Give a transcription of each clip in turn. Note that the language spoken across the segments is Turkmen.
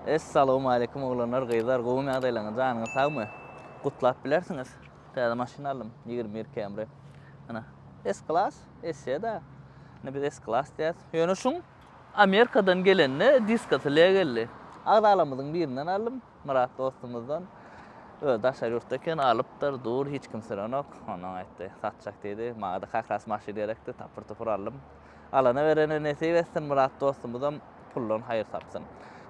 Essalawmaleýkum oglanlar gyzlar gowumy ýagdaýlaryňyz janyňyz sagmy gutlap bilersiňiz täze maşyn aldym 21 Camry ana S klas SE da indi biz S klas diýýäs ýöne şuň Amerikadan gelende diskasy L geldi agzalarymyzyň birinden aldym Myrat dostumyzdan özi daşary ýurtda eken alypdyr dur hiç kim sürenok ondan aýtdy satjak diýdi maňada kak ras maşyn gerekdi tapyr tupur aldym Alana berene nesip etsin Myrat dostumyzam puldan haýyr tapsyn.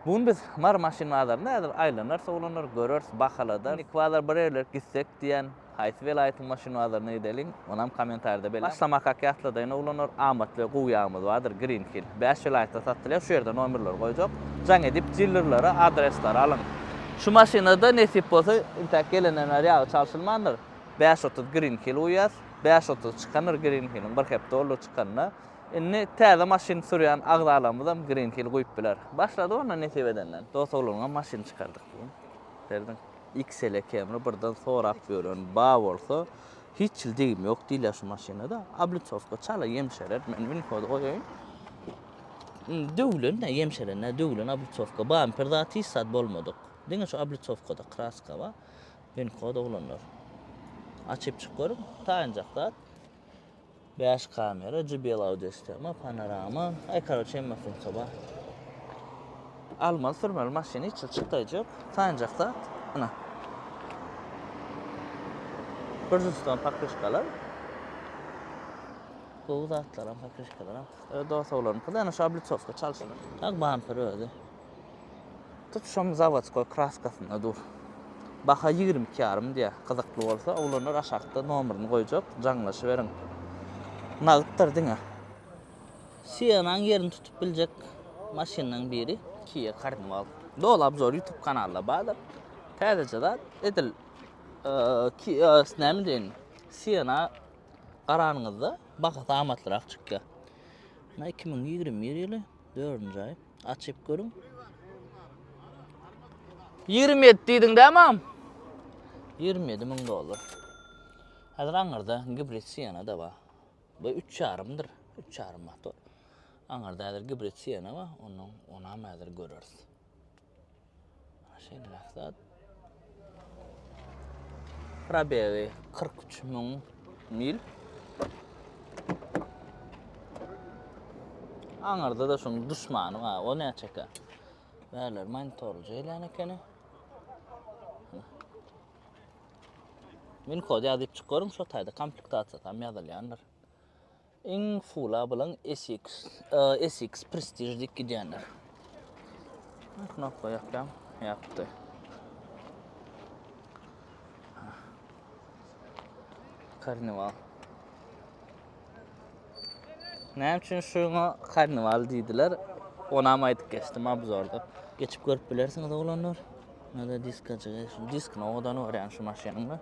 Bu gün biz Mary maşyn bazarynda häzir aýlanarys oglanlar göreris bahalada. Indiki bazar bir ýerlerik gitsek diýen haýsy welaýatyň maşyn bazaryna gideliň onam kommentarida belläň. Başlamakak ýatladaýyn oglanlar amatly we gowy ýagymyz bardyr Green Hill. 5 welaýatda satylýar şu ýerde nomerleri goýjak. Jaň edip dillerlere adreslary alyň. Şu maşynada nesip bolsa intäk gelenden bäri ýagy çalşylmandyr. 5.30 Green Hill guýýas. 5.30 çykandyr Green Hill'iň bir hepde boldy çykanyna. Indi täze maşyn sürýän agzalarymyzam Green Hill guýup biler. Başlady onda nesip edenden. Dos oglanyňam maşyny çykardyk bu gün. Serediň. XL Camry birden sorap ýören ba bolsa hiç hili degim ýok diýilýär şu maşynada. Oblitsowka çala ýemşerer. Men win kody goýaýyn. Döwlen ne ýemşeren ne döwlen oblitsowka. Bamper zat hiç zat bolmadyk. Diňe şu oblitsowkada kraska bar. Win kod oglanlar. Açyp çyk görüň. Taýynjak zat. 5 kamera, JBL audio sistema, panorama. Ay karoçe hemme funksiýa bar. Almaly sürmeli maşyn hiç çykdaýjy ýok. Taýynjak zat. Ana. Bridgestone pakryşkalar. Gowy zatlaram pakryşkalaram. Öz dost oglanymyz ana şu oblitsowka çalşylan. Tak bamper özi. Tutuşam zawodskoý kraskasynda dur. Baha 22 ýarym diýýär. Gyzykly bolsa oglanlar aşakda nomerini goýjak, jaňlaşyberiň. Nagtdyr diňe. Siennaň ýerini tutup biljek maşynlaryň biri Kia Carnival. Doly obzor YouTube kanalda bardyr. Täzeje zat edil Kia näme diýen Sienna garanyňyzda bahasy amatlyrak çykýar. 2021 ýyly 4-nji aý. Açyp görüň. 27 diýdiň dämi am? 27 müň dollar. Häzir aňyrda gibrid Sienna da bar. Bu 3 ýarymdyr. 3 ýarym motor. Aňyrda häzir gibrid Sienna bar. Ondan onam häzir göreris. Şeýleräk zat. Probegi 43 müň mil. Aňyrda da şoň duşmany bar. O näçekä? Bärler monitorly gelýän ekeni. Min kod ýazyp çykaryn şo taýda komplektasiýasy hem ýazylýandyr. Iň fula bilen SX, SX Prestige diýip gidýänler. Knopka ýapýan, ýapdy. Karnival. Näme üçin şuňa karnival diýdiler? Onam aýdyp geçdim obzorda. Geçip görüp bilersiňiz oglanlar. Näde diskajygy, şu diskini owadan görýän şu maşynyň.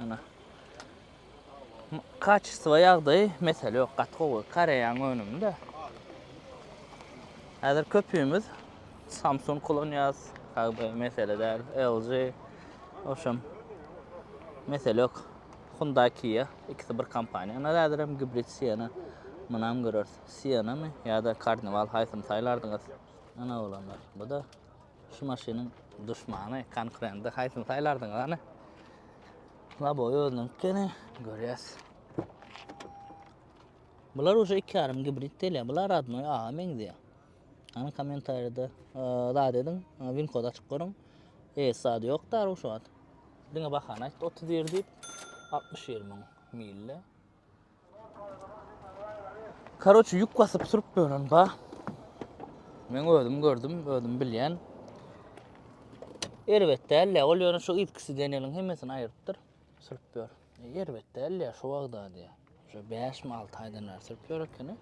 Ana. Kaçestvo ýagdaýy mesele ýok, gaty gowy. Koreýaň önümi-de. Häzir köpümiz Samsung ulanýarys. Как mesele däl. LG oşam mesele ýok. Hyundai Kia ikisi bir kompaniýa. Ana häzir hem gibrid Sienna. Munam göreris. Sienna my ýa-da Carnival haýsyny saýlardyňyz? Ana oglanlar. Bu da şu maşynyň duşmany, konkurendi haýsyny saýlardyňyz ana? Laboy özüniň gene görýäs. Bular uje 2,5 gibrid gelýär. Bular radnoý aga meňzeýär. Ana kommentariýada zat ediň, win kod açyp görüň. E zady ýok da şu wagt. Diňe bahany aýtdy 31 diýip 61 müň mille. Karoçi ýük basyp sürüp ýören ba. Men özüm gördüm, özüm bilýän. Erbet däl ol ýöne şu yzky sideneliň hemmesini aýyrypdyr. Sürüp ýör. E, erbet däl şu wagtda diýýär. Şu 5 mi 6 aýdan bäri sürüp ýör ekeni.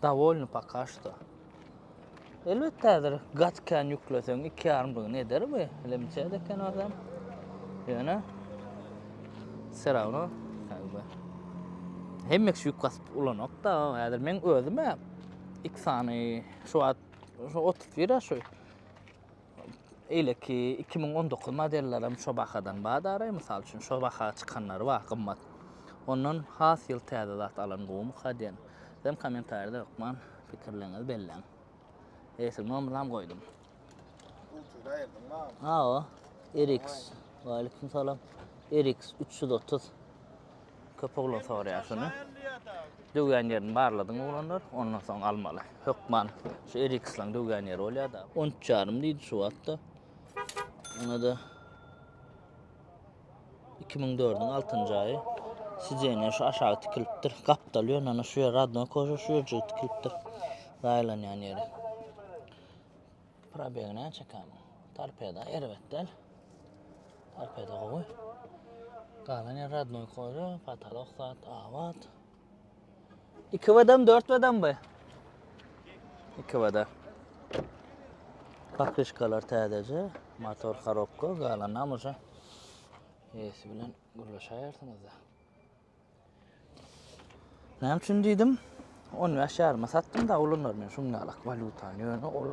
Dowolny пока что. Elbetde häzir gaty kän ýükleseň 2,5 eder bu. Bilemçe eken adam. Ýöne все равно как бы hemme kişi ýük basyp ulanok da häzir men özüm iki sany şu wagt şu 31 şu Eýleki 2019 modellerem şo bahadan bar dara, mysal üçin şo baha çykanlary bar gymmat. Ondan has ýyl täze zat alan gowumyka diýen. Sizem kommentariýada hökman pikirleriňizi belläň. Eýsem nomerlam goýdum. Hawa, RX. Waleýkim salam. RX 330. Köp oglan soraýar şuny. Döwýän ýerini barladyň oglanlar, ondan soň almaly. Hökman şu RX-laň döwýän ýeri bolýar-da. 13 ýarym diýdi şu wagtda. Ona-da 2004-iň altynjy aýy. Sidenýe şu aşagy tikilipdir. Gapdal ýöne ana şu ýer radnoý koža şu ýerjigi tikilipdir. Zaýalanýan ýeri. Probegi näçe kam? Torpeda erbet däl. Torpeda gowy. Galan ýer radnoý koža, patolok zat abat. 2 badam 4 badam bu. 2 bada. Pakryşkalar täzeje, motor korobka, galanam uje eýesi bilen gürleşäýersiňiz-de. Näme üçin diýdim? 15 ýaryma satdym da ulanlar men şuňňalak walýutany ýöne ol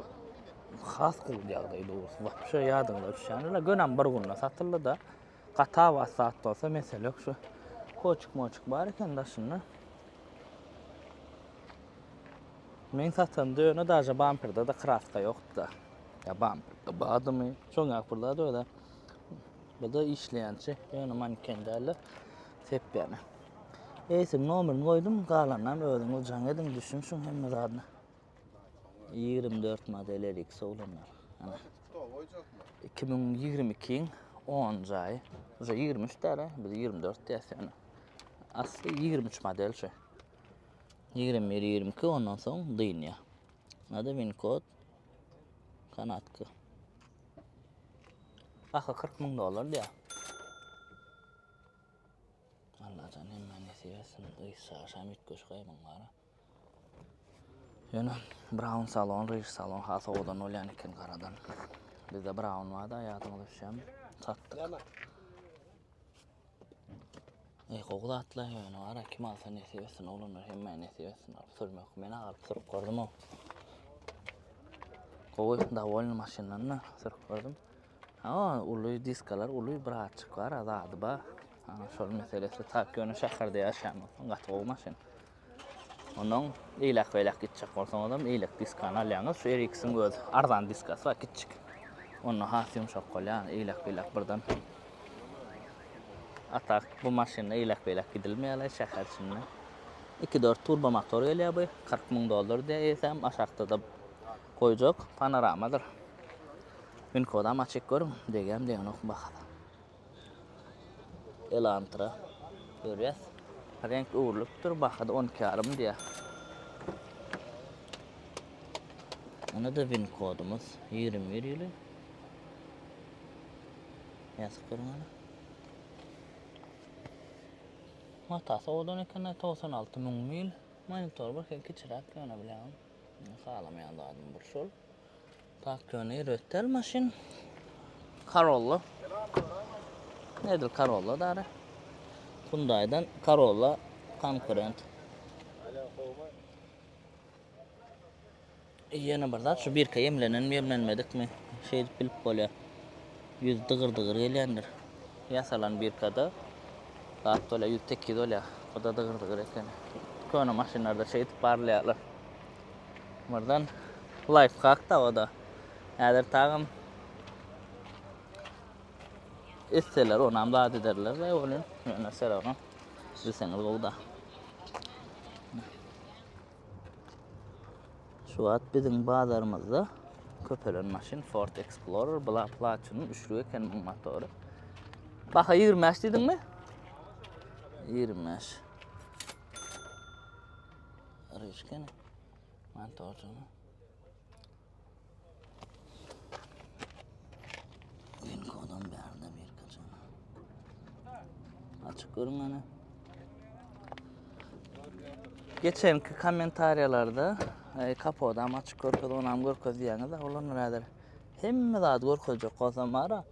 has gowy ýagdaý dogrusy. Wapşe ýadyňda düşýändir. Gönam bir günde satyldy-da. Gata zat bolsa mesele ýok şu. Koçuk-moçuk bar eken daşynda. Men satamda ýöne daže bamperde-de kraska ýokdy-da. Ýa bamperde bardymy? Şoň ýaly bir zat öyle. Bu da işleýänçi, ýöne maneken däl-de, sepýäni. Eýsem nomerini goýdum, galanynam özüňiz jaň ediň, düşünşiň hemme zadyna. 24 model RX oglanlar. Ana. 2022-iň 10-njy aýy. Uje 23 däl, biz 24 diýýäs ýöne. Asly 23 model şu. 21, 22 ondan soň dynýar. Nada win kod. Kanatka. Baha 40 müň dollar diýýär. Allajan hemmä nesip etsin. Gyz çagaşam üýtgeşik aýbyň bar. Ýöne brown salon, ryž salon has owadan bolýan eken garadan. Bizde brown bar-da, ýadyňyza düşýärmi? Satdyk. Ey gowy zatlar ýöne bar kim alsa nesip etsin oglanlar hemmä nesip etsin alyp sürmek. Men alyp sürüp gördüm o. Gowy, dowolny maşyndan da sürüp gördüm. Ha, uly diskalar, uly birazçyk bar, zady bar. Ana şol meselesi tak ýöne şäherde ýaşaýan bolsaň gaty gowy maşyn. Ondan eýläk-beýläk gitjek bolsaňyzam eýlek diskany alýaňyz. Şu RX-iň öz arzan diskasy bar, kiçjik. Onda has ýumşak bolýar, eýläk-beýläk birden. A tak bu maşynda eýläk-beýläk gidilmeýär şäher içinde. 2.4 turbo motor gelýär bu. 40 müň dollar diýýär eýsem, aşakda-da goýjak panoramadyr. Win-kodam açyk görüň, degýärmi degenokmy bahasy. Elantra görýäs. Reňk öwrülipdir, bahada 12 ýarym diýýär. Ony da win kodumyz 21 ýyly. Ýazyp görüň ana. Matasy owadan eken, 96 müň mil. Monitor bir hili kiçiräk ýöne bilýän. Halamaýan zadym bir şol. Tak ýöne erbet däl maşyn. Corolla. Nedir Corolla dary? Hyundai'dan Corolla konkurent. Ýene bir zat şu birka ýemlenenmi ýemlenmedikmi şeýdip bilip bolýar. Ýüz dygyr-dygyr gelýändir. Ýasalan birkada zat bolýar, ýüz tekiz bolýar. Bu da dygyr-dygyr eken. Köne maşynlarda şeýdip barlaýarlar. Birden life hack da o da. Häzir tagam etseler onam zat ederler de welin ýöne serawna bilseňiz gowy da. Şu wagt biziň bazarymyzda köpelen maşyn Ford Explorer bula Platinum üçlük eken muň motory. Baha 25 diýdiňmi? 25. Rişkene. Motorjyny. Win kodam bärde bir kaçana. Açyk görüň ana. Geçenki kommentariýalarda e, kapodam açyk görkez, onam görkez diýýäňiz, olar häzir hemme zady görkezjek bolsam bara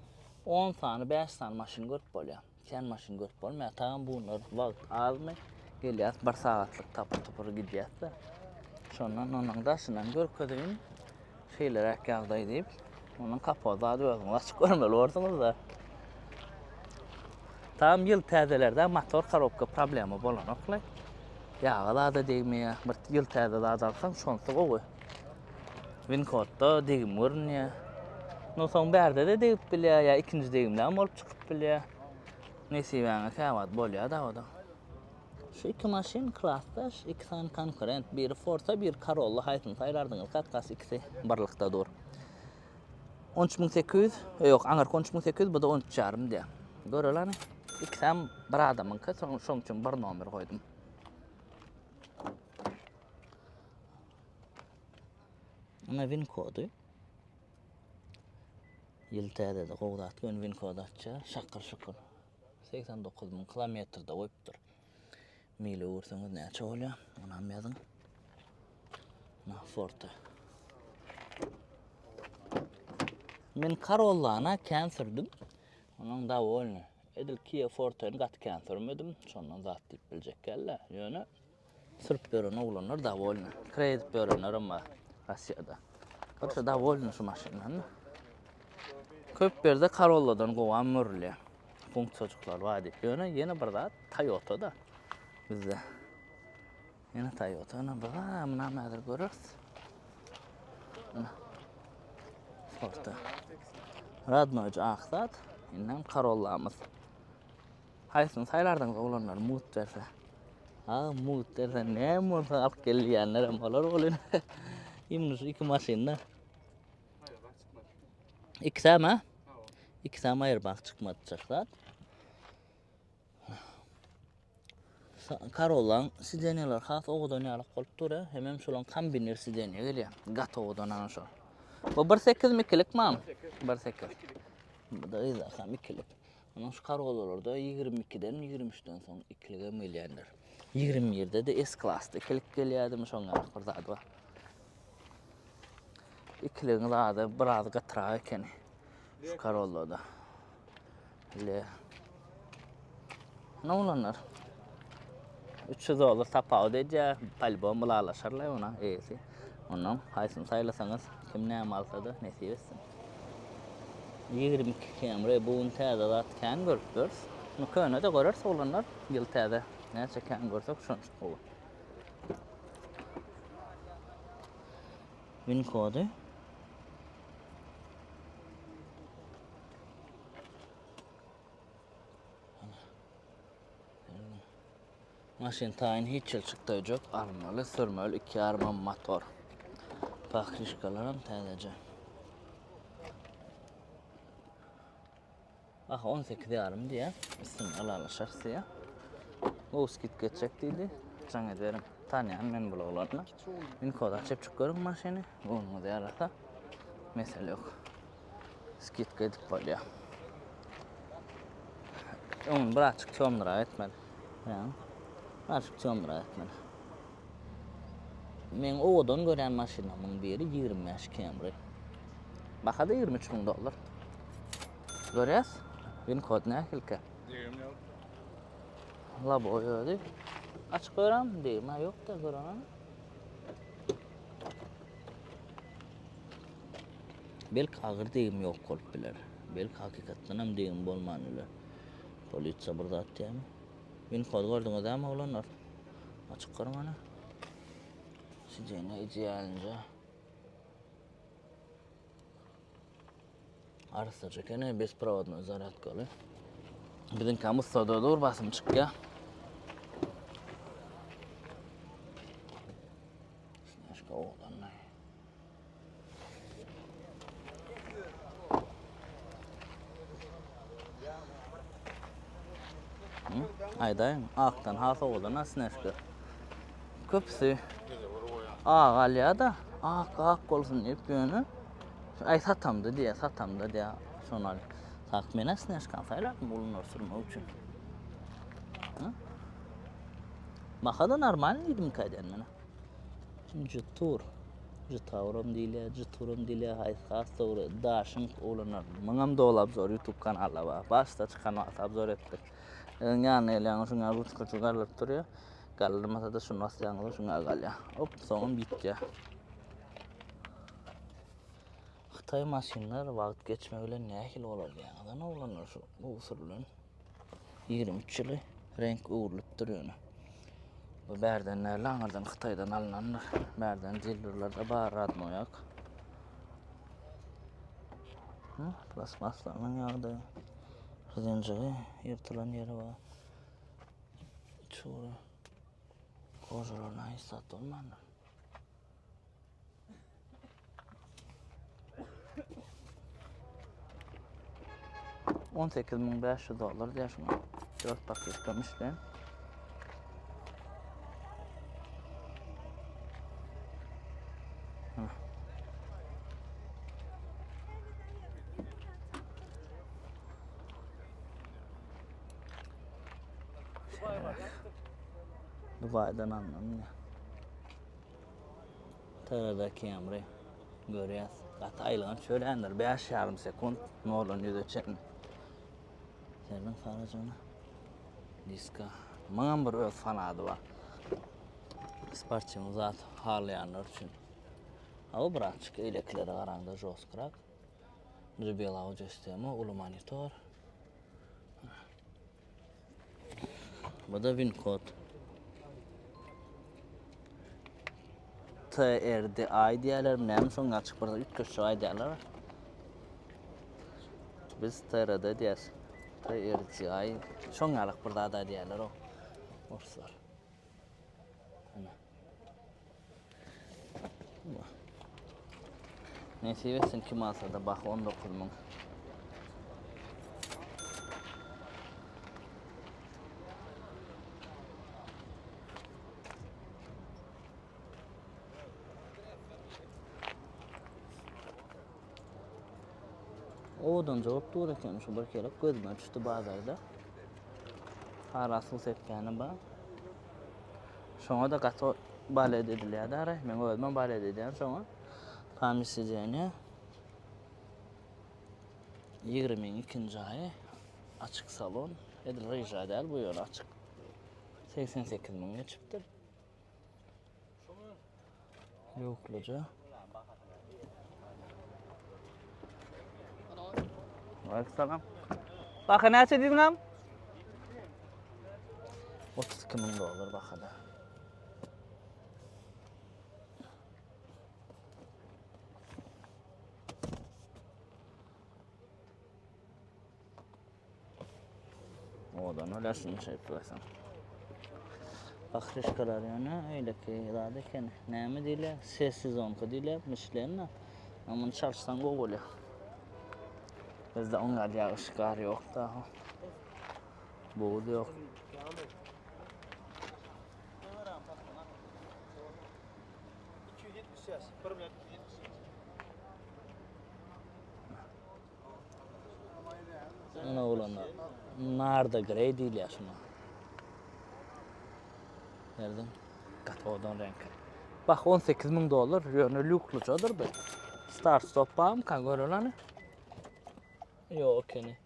10 sany, 5 sany maşyn görüp bolýar. Kän maşyn görüp bolmaýar. Tagam bu günler wagt azmy? Gelýäs bir sagatlyk tapyr-tupur gidýäs-de. Şondan onuň daşyndan görkezeýin. Şeýleräk ýagdaý diýip, onuň kapot zady özüňiz açyp görmeli borsuňyz-da. Tam ýyl täzelerde motor korobka problema bolanokly. Ýaga zada degmeýär. Bir ýyl täze zat alsaň, şonsy gowy. Win kodda degim görünýär. No soň bärde-de degip bilýär ýa ikinji degimläm bolup çykyp bilýär. Nesibäňe käwagt bolýar-da o-da. Şu iki maşyn klasdaş, iki sany konkurent. Biri Forza, biri Corolla haýsyny saýlardyňyz? Kakasy ikisi birlikde dur. 13800, e, ýok, aňyrky 13800, bu da 13 ýarym diýýär. Göreli hany. Ikisem bir adamyňky, soň şoň üçin bir nomer goýdum. Ana win kody. Ýyl täzede gowy zat göni win kody açýar. Şakyr şukur. 89 müň kilometrde goýupdyr. Mile öwürseňiz näçe bolýar? Onam ýazyň. Na Forte. Men Corollana kän sürdüm. Onuň dowolny. Edil Kia Forte-ni gaty kän sürmedim. Şondan zat diýip biljek däl-de. Ýöne Sürüp ýören oglanlar dowolny. Kireý edip ýörenlerem bar Russiýada. Korçe dowolny şu maşyndan. Köp ýerde Corolla'dan gowam görülýär. Funksiýajyklar bar diýip. Ýöne ýene bir zat Toyota da bizde. Ýene Toyota ana bir bar, muny hem häzir göreris. Ana. Forte. Radnoýj ak zat. Indem Corolla'myz. Haýsyny saýlardyňyz oglanlar mugt berse? Ha, mugt berse näme bolsa alyp gel diýenler hem bolar welin. Imni şu iki maşynda. Ikisem ha? Ikisem aýyrmak çykmadyjak zat. Corollaň sidenýalar has owadan ýalak bolup dur, hemem şolaň kombinir sidenýa gelýär. Gaty owadan ana şol. Bu 1.8 mi ikilik mam? 1.8. Bu da yzakam ikilik. Onuň şu Corollalarda 22-den, 23-den soň ikiligem gelýändir. 21-de-de S-klasda ikilik gelýärdimi, şoň ýaly bir zat bar. Ikiligiň zady biraz gatyrak ekeni şu Corollada. Le. Ne olanlar? 300 dollar tapawut edýär. Polibom ylalaşarlar ona eýesi. Ondan haýsyny saýlasaňyz, kim näme alsa-da nesip etsin. 22 Camry bu gün täze zat kän görüp ýörüs. Nu köne-de göreris oglanlar, ýyl täze. Näçe kän görsek şonça gowy. Win kody. Maşyn taýyn hiç ýyl çykdaýjak almaly sürmeli iki ýarymam motor. Pakryşkalaram täzeje. Aha 18 ýarym diýýär. Üstüni ylalaşarys diýýär. Gowy skidka etjek diýdi. Jaň ederin. Tanýan men bul oglany. Inkoda çepçik görüň maşyny. Göwnüňize ýarasa mesele ýok. Skidka edip bolýar. Öňüni birazçyk temnyrak etmeli. Ýa. Birazçyk temnyrak etmeli. Meň owadan görýän maşynamyň biri 25 Camry. Baha-da 23 müň dollar. Görýäs. Win kod nähilkä? Degim ýok. Laboý özi. Açyk görem, degim-ä ýok-da görenem. Belki agyr degim ýok bolup biler. Belki hakykatdanam degim bolman biler. Polisiýa bir zat diýýärmi? Win kody gördüňiz dämi oglanlar? Açyk görüň ana. Sidenýa idealnyja. Arassaja ekeni, besprovodnoý zaryadkaly. Biziňkäm ussada dur, basym çykýar. Snежка owadanlaý. Aýdaýyň, akdan has owadan a Snежка. Köpüsi ak alýar-da, ak ak bolsun diýip ýöne aý satamda diýýär, satamda diýýär. Şony al. Tak men Snежkany saýlardym ulunlar sürmek üçin. Baha-da normal diýdimkä diýen men. Jetour. Jetauram diýilýär, Jetouram diýilýär, haýsy has dogry? Daşyň oglanlar. Muňam doly obzor YouTube kanalda bar. Başda çykan wagty obzor etdik. Öň ýanyna gelýäňiz, şuňa ruçkaçy galdyryp durýar. Galdyrmasa-da şuny basýaňyz, şuňa galýar. Hop, soňam ýitýär. Hytaý maşynlar wagt geçmegi bilen nähili bolar diýýäňiz, ana oglanlar şu gowy sürülen. 23 ýyly reňk öwrülipdir ýöne. Bu bärden däl, aňyrdan Hytaýdan alynandyr. Bärden dilerlerde bar radnoýak. Plastmaslarynyň ýagdaýy. Zenjiri ýyrtylan ýeri bar. Çury. Kožalaryna hiç zat bolmandyr. 18500 dollar diýär şuna. 4 paket Michelin. Dubaýdan alnan ine. Toyota Camry görýäs. Gaty aýylganç çöländir. 5,5 sekunt noldan ýüze çenli. Seniň sarajyna diska. Muňam bir öz fanady bar. Sportiwny zat halaýanlar üçin. Hawa birazçyk eýlekilere garaňda žostkyrak. JBL audio sistema, uly monitor. Bu da VIN kod. TRDI diýerler, näme soň açyk bir üýtgeşik aýdýarlar. Biz TRD diýýäs. TRDI şoň ýaly bir zat aýdýarlar o. Orslar. Ana. Nesip etsin kim alsa-da baha 19 müň. Owadan jogap dur eken şu bir kerek gözüme düşdi bazarda. Para suw sepýäni bar. Şoňa-da gaty balet edilýär dara. Men özümem balet edýän şoňa. Pamyş sidenýa. 22-nji aýy açyk salon. Edil ryža däl bu ýöne açyk. 88 müň geçipdir. Ýokluja. Aleyküm Baka näçe diýdiň am? 32 müň dollar bakada. Owadan bolýar şuny şeýdip goýsaň. Bakryşkalar ýöne öýleki zat eken. Näme diýilýär? Ses sezonka diýilýär, Michelin-de. Amma muny çalyşsaň gowy bolýar. Bizde oň ýaly ýagyş gar ýok da. Buz ýok. Ana oglanlar. Narda grey diýilýär şuna. Nereden? Gaty owadan reňki. Bak 18 müň dollar ýöne lýuklujadyr bu. Start stop barmyka göreli hany. Ýok ekeni.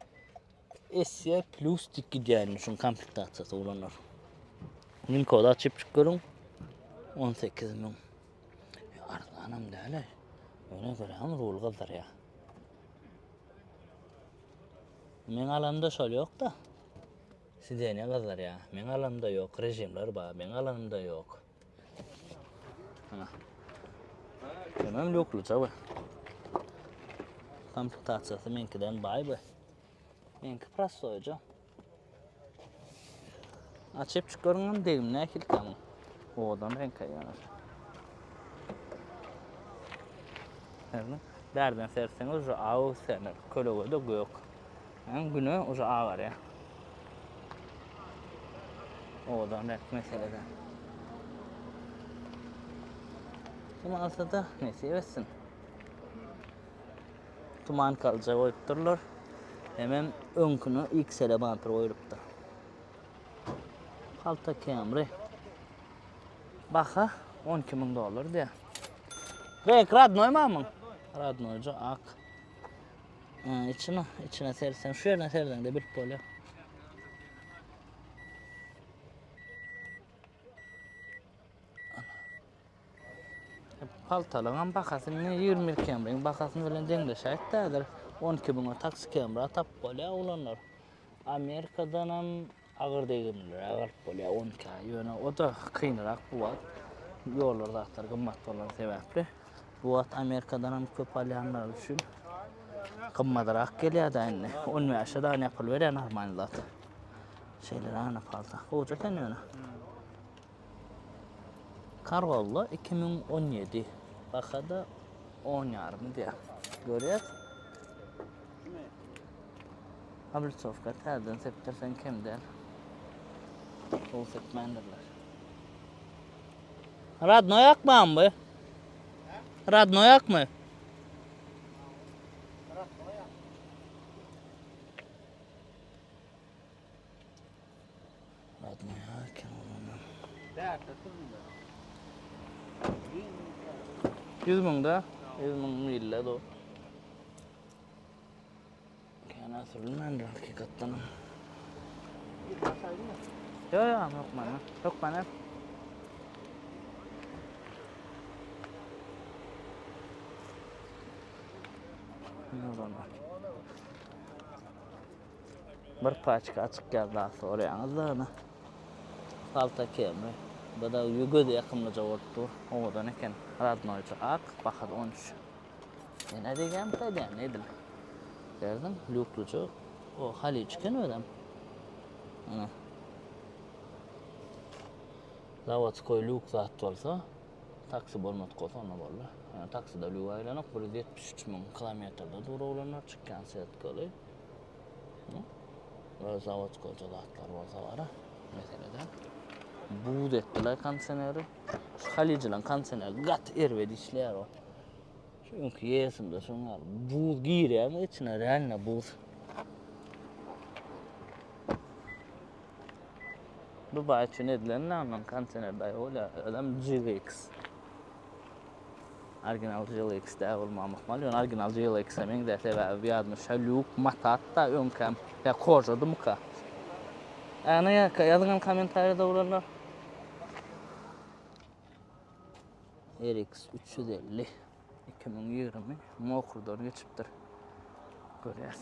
SC plus diýip gidýär indi şuň komplektasiýasy oglanlar. Min koda açyp çyk görüň. 18 müň. Arzanam däl-ä. Ýöne görýäňmi rul gyzdyrýar. Meň alanymda şol ýok-da. Sideniýe gyzdyrýar. Meň alanymda ýok. Režimler bar. Meň alanymda ýok. Ana. Hemen lýukluja bu. Komplektasiýasy meňkiden baý bu. Meňki prostoýja. Açyp çykaryňam degim nähili tamam. Owadan reňk ýanar. Ýagny bärden sertseňiz uje aw sener. Kölegede gök. Ýagny güne uje agarýar. Owadan reňk meselede. Kim alsa-da nesip etsin. Tuman kalja goýupdyrlar. Hemem öňküne XL bamper goýlupdyr. Palta Camry. Baha 12 müň dollar diýär. Renk radnoý mamyň? Radnoýja ak. Içine, içine sersen, şu ýerine serseň-de bilip bolýar. Paltalyňam bahasy indi 21 Camryň bahasyny bilen deňleşäýtdi häzir. 12 müňe taksi Camry tapyp bolýar oglanlar. Amerikadanam agyr degimliräk alyp bolýar 12 aý. Ýöne o-da kynrak bu wagt. Ýollar zatlar gymmat bolany sebäpli. Bu wagt Amerikadanam köp alýanlar üçin. Gymmadrak gelýär-dä indi. On bäşe dagy näpul berýär normalny zat. Şeýle ana palta. Gowja eken ýöne. Corolla 2017. Bahada 10 ýarym diýýär. Görýäs. Oblitsowka täzeden sepdirseň kem däl. Gowy sepmändirler. Radnoý akmamy bu? Radnoý akmy? Radnoý eken o zaman. 100 müňde, 100 müň mille dur. Kän sürülmändir hakykatdanam. Ýok, ýok, hökman, hökman. Bir paçka açyk ýaz zat soraýaňyz da. Palta kemi. Bu da göze ýakymlyja bolup dur. Owadan eken. Radnoýja ak, bahasy 13. Ene degem edýän edil. Derdim lýukluja o Haliç eken özem. Ana. Zawodskoý lýuk zat bolsa, taksi bolmadyk bolsa onda boldy. Ýöne taksida lýuk aýlanok, 173 müň kilometrde dur oglanlar çykýan setkaly. Öz zawodskoýja zatlar bolsa bara, mesele däl. Buz etdiler kondisioneri. Şu Halijylaň kondisioneri gaty erbet işleýär o. Şu öňki ýesimde şoň ýaly buz girýärmi içine realno buz. Bu baý üçin edilen ondan kondisioner daýy bolýar. Özem GLX. Original GLX däl bolmagy muhmal. Ýöne original GLX-e meňzär sebäbi bu ýadyma düşýär lýuk matat-da öňkäm. Ýa kožadymyka? Ana ýazyňam kommentariýada oglanlar. RX 350 2020 mokrdan geçipdir. Görýäs.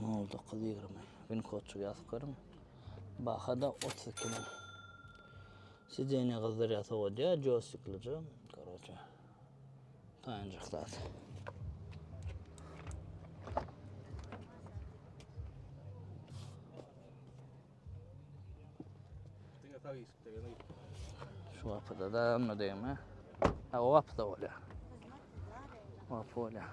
Nol 920. Win kodçuk ýazyp görüň. Baha da 32 müň. Sidenýa gyzdyrýar, sowadýar, joystiklije. Karoçe. Taýynjak zat. Diňe sag işikde ýöne gitdi. Şu gapyda da onda degme. Ha, o gapyda bolýar. O gapy bolýar.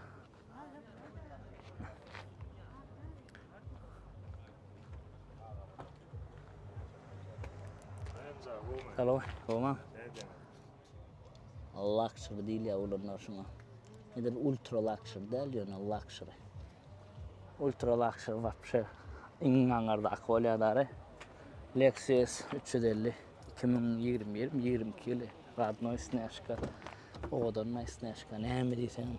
Salam, gowmy? Luxury diýilýär olanlar şuňa. Edil ultra luxury däl, ýöne luxury. Ultra luxury wapşe iň aňyrdaky bolýar dary. Lexus 350 2021 22 ýyly radnoý snežka. Owadan snežka näme diýseň.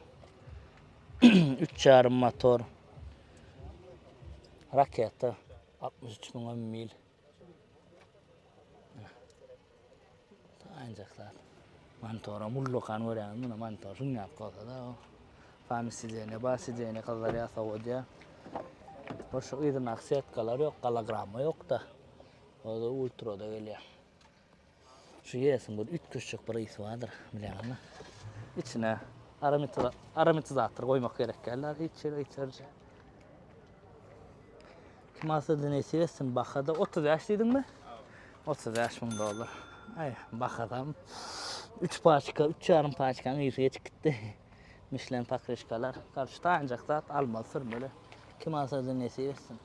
3,5 motor. Raketa 63 müň mil. Aýynjak zat. Monitora mullakan görýäňiz muny monitor şuň ýaly bolsa-da o. Samy sideniýe bar, sideniýe gyzlar ýa sowadýar. Bir şu yzyndaky setkalar ýok, gologramma ýok-da. O-da ultrada gelýär. Şu ýesiň bir üýtgeşjek bir ysy bardyr, bilýäňizmi? Içine aromatizator goýmak gerek däl, hiç ýere içerje. Kim alsa-da nesip etsin, bahada 35 diýdiňmi? 35 müň dollar. Aý, bahasam 3 paçka, 3,5 paçkanyň ýüzi geçip gitdi. Michelin pokryşkalar. Garşy taýynjak zat almaly sürmeli. Kim alsa-da nesip etsin.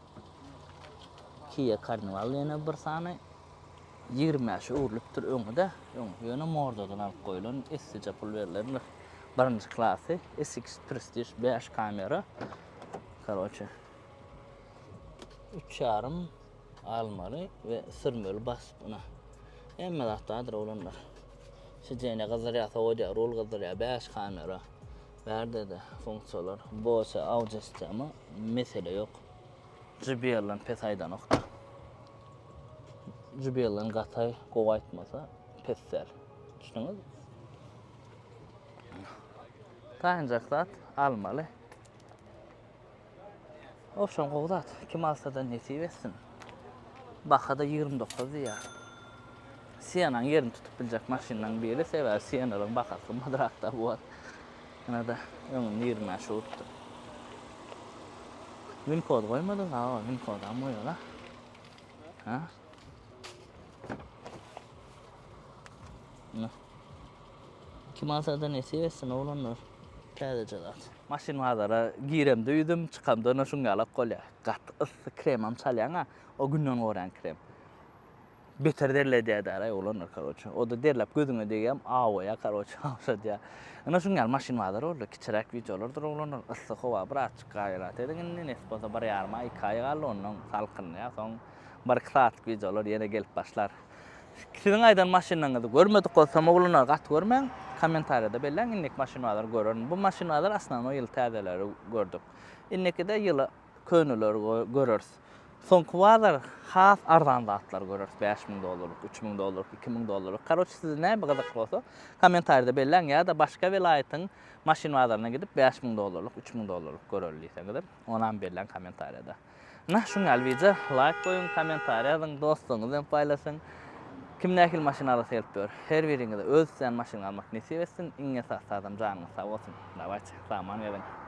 Kia Carnival ýene bir sany 25 öwrülipdir öňi-de, öň ýöne mordadan alyp goýlan eslije pul berlendir. Birinji klasy SX Prestige 5 kamera. Karoçe. Üç ýarym almaly we sürmeli basyp ina. Hemme zat bardyr oglanlar. Sidenýa gyzdyrýar, sowadýar, rul gyzdyrýar, 5 kamera. Bärde-de funksiýalar. Bose audio sistema mesele ýok. JBL-den pes aýdanokda. JBL-den gaty gowy aýtmasa pes däl. Düşdüňiz? Taýynjak zat almaly. Owşan gowy zat. Kim alsa-da nesip etsin. Baha-da 29 diýýär. Siennaň ýerini tutup biljek maşynlaryň biri, sebäbi Siennalaryň bahasy gymmadrakda bu wagt. Ýene-de öňünde 25 urupdyr. Win kod goýmadyk, ha, win kodam goýaly. Ha? Ine. Kim alsa-da nesip etsin oglanlar. Täzeje zat. Maşyn bazara giremde ýüzüm, çykamda ine şuň ýalak bolýar. Gaty yssy kremam çalýaň-a, o günden goraýan krem. Beter derledýär-däraý oglanlar karoçe. O-da derläp gözüňe degýär, awaýar karoçe, awşadýar. Ine şuň ýaly maşyn bazary boldy. Kiçiräk wideolardyr oglanlar. Yssy howa birazjyk gaýrat ediň indi, nesip bolsa bir ýarym aý, iki aý galdy, ondan salkynlaýar, soň bir-iki saatlyk wideolar ýene gelip başlar. Siziň aýdan maşynyňyzy görmedik bolsam oglanlar gaty görmäň, kommentariýada belläň indiki maşyn bazary görerin. Bu maşyn bazary osnownoý ýyl täzeleri gördük. Indikide ýyly köneleri göreris. Soňky bazar has arzan zatlary göreris 5000 dollarlyk, 3000 dollarlyk, 2000 dollarlyk. Karoç size näme gyzykly bolsa kommentariýada belläň ýa-da başga welaýatyň maşyn bazaryna gidip 5000 dollarlyk, 3000 dollarlyk göreli diýseňizem onam belläň kommentariýada. Ynha şuň ýaly wideo laýk goýuň, kommentariýa ýazyň, dostlaryňyz bilen paýlaşyň. Kim nähili maşyn alasy gelip ýör. Her biriňize öz isleýän maşynyňy almak nesip etsin. Iň esasy zadam janyňyz sag bolsun. Dawayçe, sag aman geziň.